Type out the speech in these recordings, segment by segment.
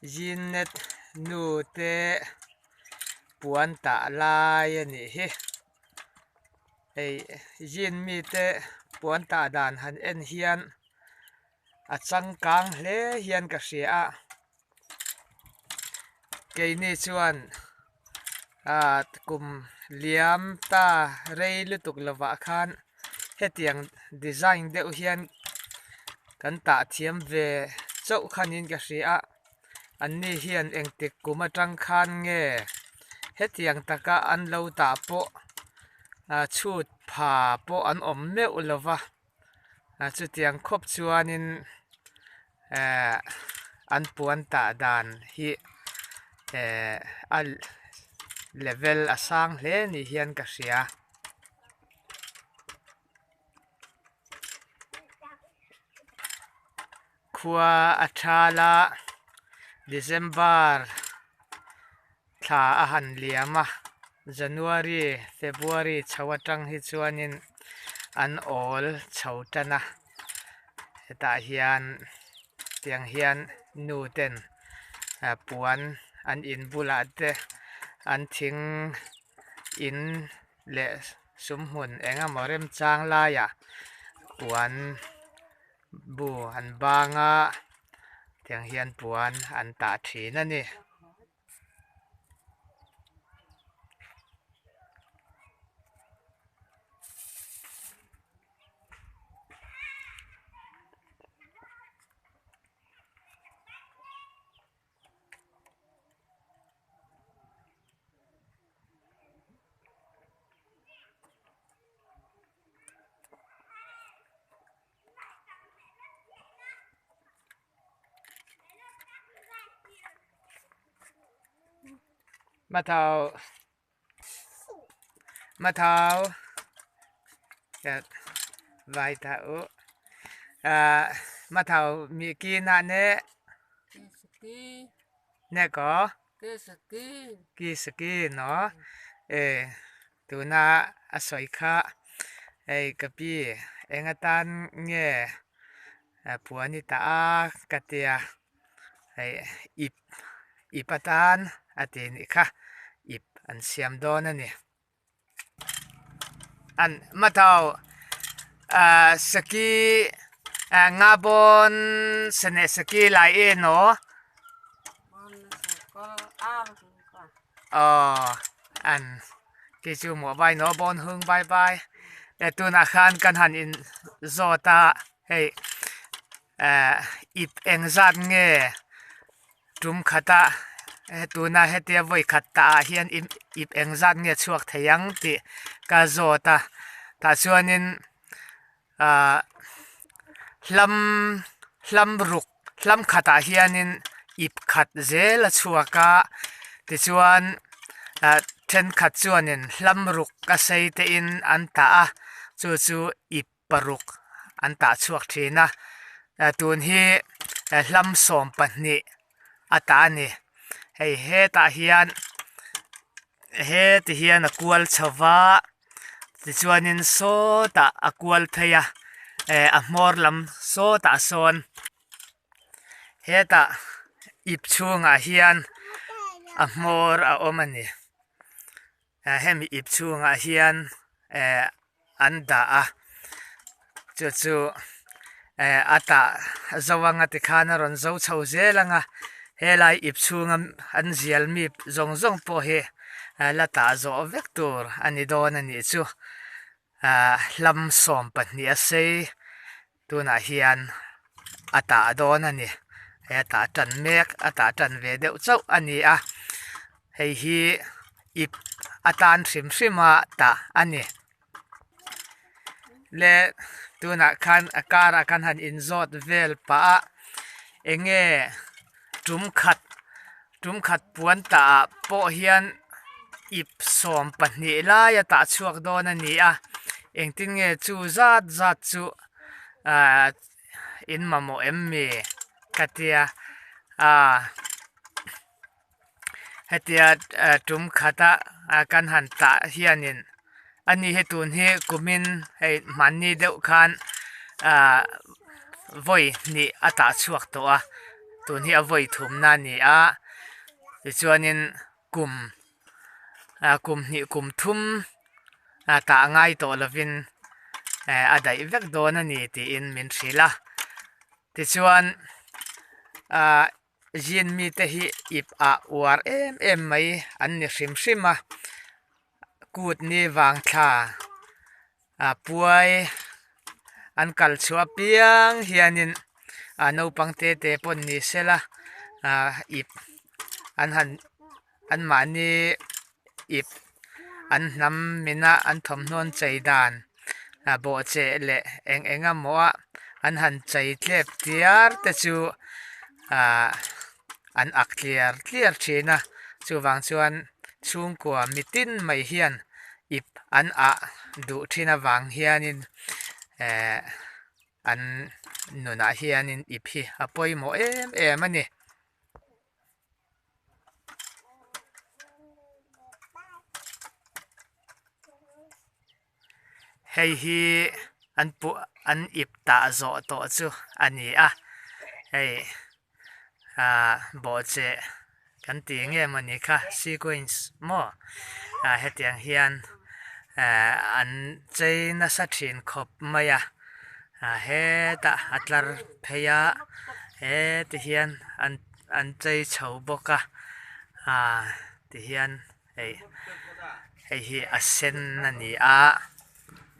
Jeanette nu te puan tah lai a nih hi hei jean mite puan tah dan han en hian a changkang hle hian ka hria a keini chuan ah kum liam ta rei lutuk lovah khan hetiang design deuh hian kan tah thiam ve chauh khanin ka hria a an ni hian engtik kum atang khan nge hetiang taka an lo tah pawh ah chhut pha pawh an awm meuh lova ah chutiang khawp chuanin ehh an puan tah dan hi ehh a level a sang hle ni hian ka hria. Khua a thal a December thla a han liam a January February chho atang hi chuanin an awl chho tan a hetah hian tiang hian nu ten puan an in bulah te an thing in leh sumhmun eng emaw remchang laiah puan bu an bang a tiang hian puan an tah thin a ni. Mathau Mathau vai ta u Mathau mi ki na ne ne ko Ki saki no e tuna a sawi kha hei ka pi eng atan nge puan i tah a ka tia hei ip ip atan a ti nih kha ip an siam dawn a ni. An mathau saki nga bawn sane saki lai e naw aw an kei chu maw vai naw bawn hung bai bai e tunah khan kan han in zawt a hei ip engzat nge Tum khata tuna hetia vawi khat tah ah hian ip engzat nge chhuak thei ang tih ka zawt a tah chuanin ahh hlam hlam ruk hlam khatah hianin ip khat zel a chhuak a tichuan ah thenkhat chuanin hlam ruk a sei te in an tah a chu chu ip paruk an tah chhuak thin a tun hi hlam 12 a tah a ni hei hetah hian heti hian a kual chho va tichuanin sawtah a kual phei a eh a hmawr lam sawtah sawn hetah ip chhungah hian a hmawr a awm a ni. Hemi ip chhungah hian eh an dah a chu chu eh a tah zo anga tikhan a rawn zo chho zel ang a helai ip chhunga an zial mi zawng zawng pawh hi la tah zawh vek tur a ni dawn a nih chu ah hlam 12 a sei tunah hian a tah dawn a ni hei a tah tan mek a tah tan ve deuh chauh a ni a hei hi ip a tan hrim hrim a tah a ni le tunah khan a karah khan han inzawt vel pah a eng nge tum khat tum khat puan tah ah pawh hian ip 12 lai a tah chhuak dawn a ni a engtin nge chu zat zat chu ahh in mamawh em mi ka tia ahh hetia tum khata kan han tah hianin ani hi tun hi kumin hei hmanni deuh khan ahh vawi hnih a tah chhuak tawh a. Tun hi a vawi thumna a ni a, tichuanin kum ah kum hnih kum thum ah tah ngai tawh lovin eh a daih vek dawn a ni tiin min hrilh a. Tichuan ah zin mite hi ip ah uar em em mai an ni hrim hrim a, kut ni vang thla ah puai an kal chhuah apiang hianin ah naupang te te pawh ni sela ah ip an han anmahni ip an hnam mina an thawmhnaw an chei dan ah bawhcheh leh eng eng emaw a an han chei tlep tiar te chu ah an ak tliar tliar thin a chuvang chuan chhungkua mitin mai hian ip an ah duh thin avang hianin eh an nunah hianin ip hi a pawimawh em em a ni. Hei hi an puh an ip tah zawh tawh chu a ni a hei ah bawhcheh kan tih nge mawni kha sequence maw ah hetiang hian eh an chei nasa thin khawp mai a ah hetah a tlar phei a heti hian an an chei chho bawk a ah tihian hei hei hi a sen a ni a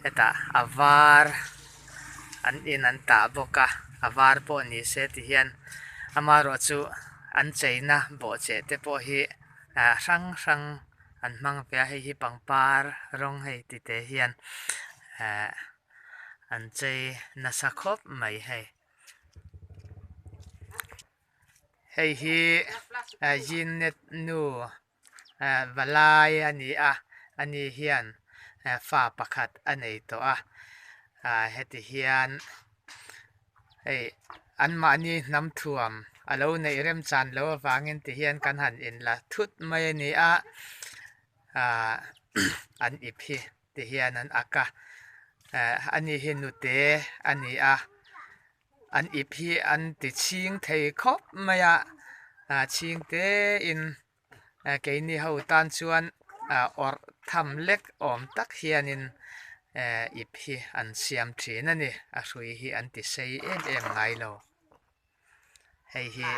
hetah a var an in an tah bawk a a var pawh ni se ti hian amaherawh chu an cheina bawhcheh te pawh hi ah hrang hrang an hmang ve a hei hi pangpar rawng hei ti te hian eh an chei nasa khawp mai hei. Hei hi Jeanette nu valai a ni a, ani hian fa pakhat a nei tawh a, heti hian hei anmahni hnam thuam a lo neih remchan loh avangin ti hian kan han inla thut mai a ni a, an ip hi. Ti hian an ak a, eh ani hi nute a ni a, an ip hi an ti chhing thei khawp mai a, ah chhing te in eh keini ho tan chuan ah awrh tham lek awm tak hianin eh ip hi an siam thin a ni, a hrui hi an ti sei em em ngai lo. Hei hi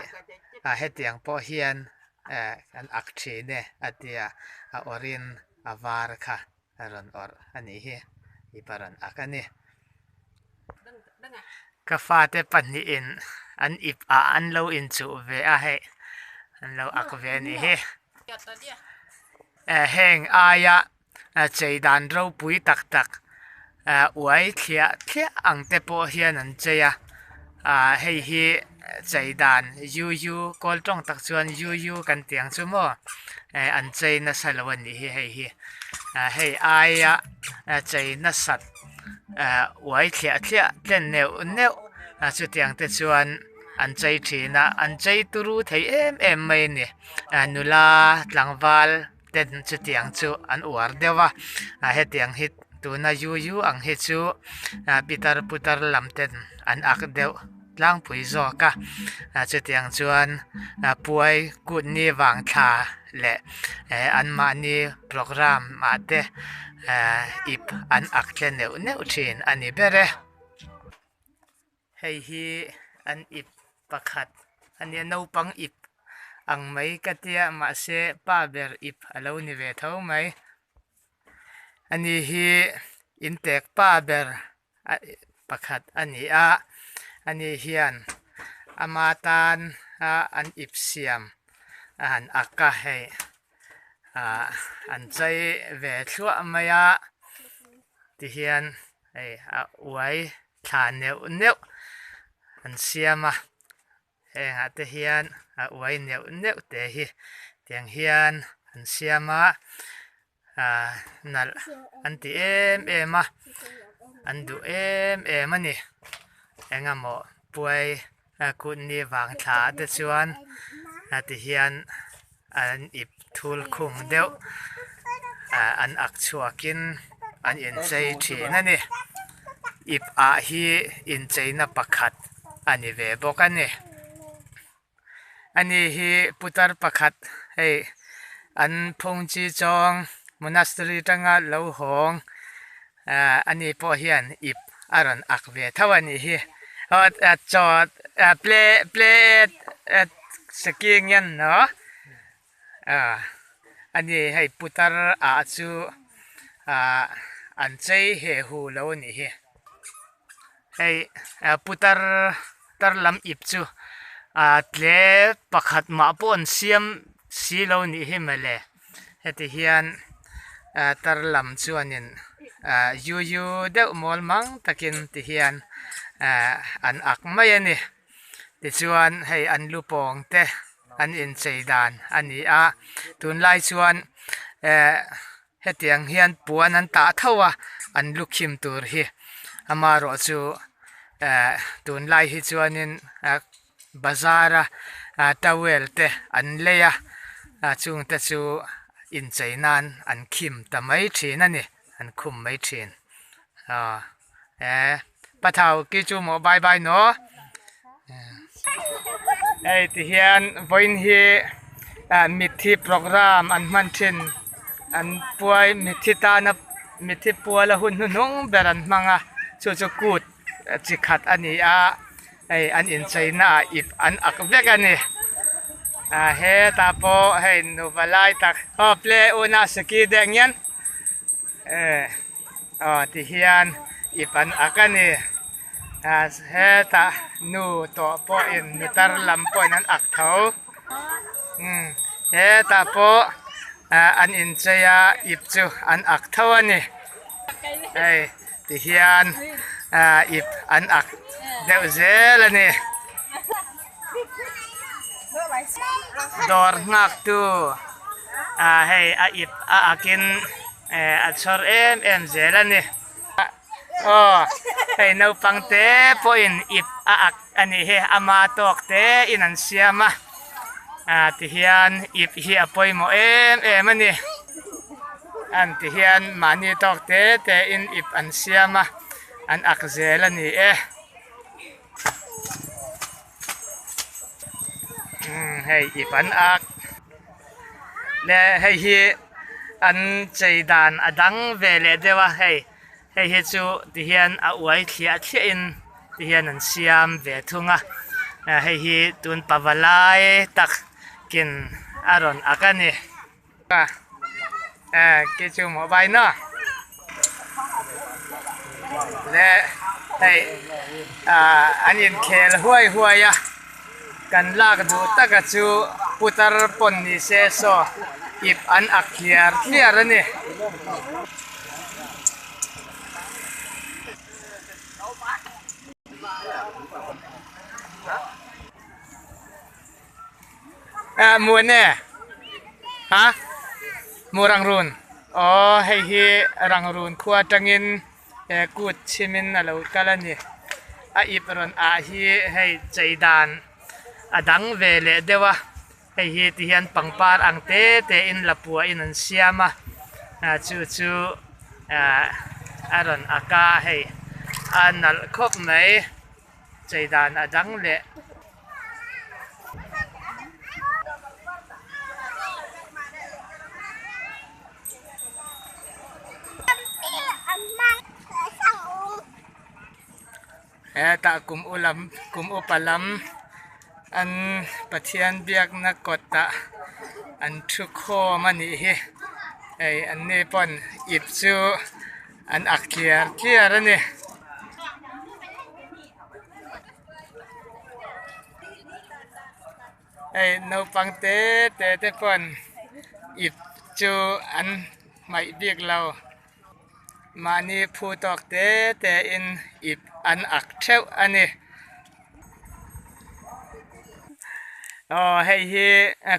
ah hetiang pawh hian eh an ak thin e a tia a awrhin a var kha a rawn awrh a nih hi ip a rawn ak a ni. Ka fate pahnihin an ip ah an lo inchuh ve a hei an lo ak ve a nih hi. Eh heng aia chei dan ropui tak tak uai thliah thliah ang te pawh hian an chei a ah hei hi chei dan u u kawl tawng tak chuan u u kan tih ang chu maw eh an chei nasa lo a nih hi hei hi ah hei aia chei nasat ah uai thliah thliah tlen neuh neuh a chutiang te chuan an chei thin a an chei turu thei em em mai a ni ah nula tlangval. ten chutiang chu an uar deuh a ah hetiang hi tuna u u ang hi chu ah pitar putar lam ten an ak deuh tlangpui zawk a ah chutiang chuan ah puai kut ni vang thla leh eh anmahni programme ah te eh ip an ak tle neuh neuh thin a ni ber e. Hei hi an ip pakhat a nia naupang ip ang mai ka tia mahse pa ber ip a lo ni ve tho mai ani hi intek pa ber pakhat a ni a ani hian ama tan a an ip siam a han ak a hei ah an chei ve thluah mai a tihian hei a uai. Thla neuh neuh an siam a hengah te hian a uai neuh neuh te hi tiang hian an siam a ah nalh an ti em em a an duh em em a ni engemaw puai kut ni vang thla ah te chuan a ti hian an ip thul khung deuh ah an ak chhuakin an inchei thin a ni ip ah hi incheina pakhat a ni ve bawk a ni. Ani hi putar pakhat hei an phungchi chawng monastery tanga lo hawng ah ani pawh hian ip a rawn ak ve tho a nih hi aw chaw play play seki ngen maw ah ani hei putar ah chu ah an chei he hu lo a nih hi. Hei putar tar lam ip chu ah tle pakhat mah pawh an siam si lo nih hi mawle heti hian ah tar lam chuanin ah yu yu deuh mawl mang takin ti hian ah an ak mai a ni tichuan hei an lu pawng te an inchei dan a ni a tunlai chuan eh. Hetiang hian puan an tah tho a, an lu khim tur hi amaherawh chu eh tunlai hi chuanin eh bazar a towel te an lei a, chung te chu inchei nan an khim ta mai thin a ni, an khum mai thin aw eh pathau ki chu maw bye bye naw hei ti hian vawiin hi ah mitthi programme an hman thin an puai mitthi tana mitthi puala hun hnuhnung ber an hmang a chu chu kut chi khat a ni a hei an inchei naah ip an ak vek a ni ah hetah pawh hei nupa lai tak aw play una seki deng hian eh. Aw ti hian ip an ak a ni. Ah hetah nu tawh pawhin nu tar lam pawhin an ak tho. Umm hetah pawh ah an inchei a ip chu an ak tho a ni. Hei ti hian ah ip an ak deuh zel a ni. Dawr nghak tu ah hei a ip a akin. Eh a chhawr em em zel a ni. Aw hei naupang te pawhin ip a ak a nih hi ama tawk te in an siam a ah tihian ip hi a pawimawh em em a ni. An tihian mahni tawk te te in ip an siam a an ak zel a ni e. Umm hei ip an ak le hei hi an chei dan a dang ve leh deuh a hei hei hi chu ti hian a uai thliah thliah in ti hian an siam ve thung a hei hi tun pavalai tak kin a rawn ak a ni. Khi chu mobile na le hei ah an inkhel huai huai a kan lak duh taka chu putar pawn ni se saw ip an ak hliar hliar a ni. Ah muan e ha mu rangrun aw hei hi rangrun khua atangin eh kut chhimin a lo kal a ni a ip rawn ah hi hei chei dan a dang ve leh deuh a hei hi ti hian pangpar ang te te in lapua in an siam a ah chu chu ah a rawn ak a hei a nalh khawp mai. Chei dan a dang leh. Hetah kum u lam kum upa lam an Pathian biakna kawtah an thu khawm a nih hi hei an ni pawn ip chu. An ak tliar tliar a ni. Hei naupang te te te pawn ip chu an hmaih bik lo. Mahni phu tawk te te in ip an ak theuh a ni. Aw hei hi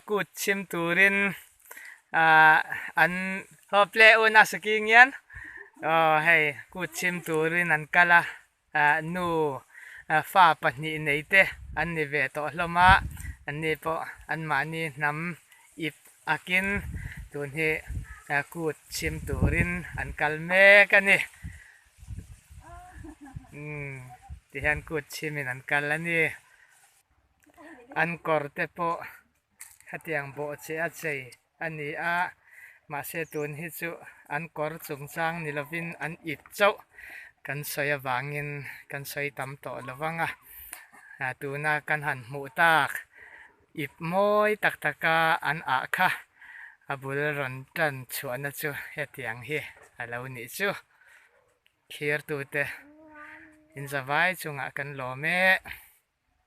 kut chhim turin. ah an haw ple un a saki ngian aw hei kut chhim turin an kal a ah nu fa pahnih nei te an ni ve tawh hlawm a anni pawh anmahni hnam ip akin tun hi kut chhim turin an kal mek a ni umm tihian kut chhimin an kal a ni. An kawr te pawh khatiang bawh che a chei a ni a, mahse tun hi chu an kawr chungchang ni lovin an ip chauh kan sawi avangin kan sawi tam tawh lo vang a, tuna kan han hmuh tak ip mawi tak taka an ah kha a bul rawn tan chhuahna chu hetiang hi a lo nih chu. Thirtute inzavai chungah kan lawm e.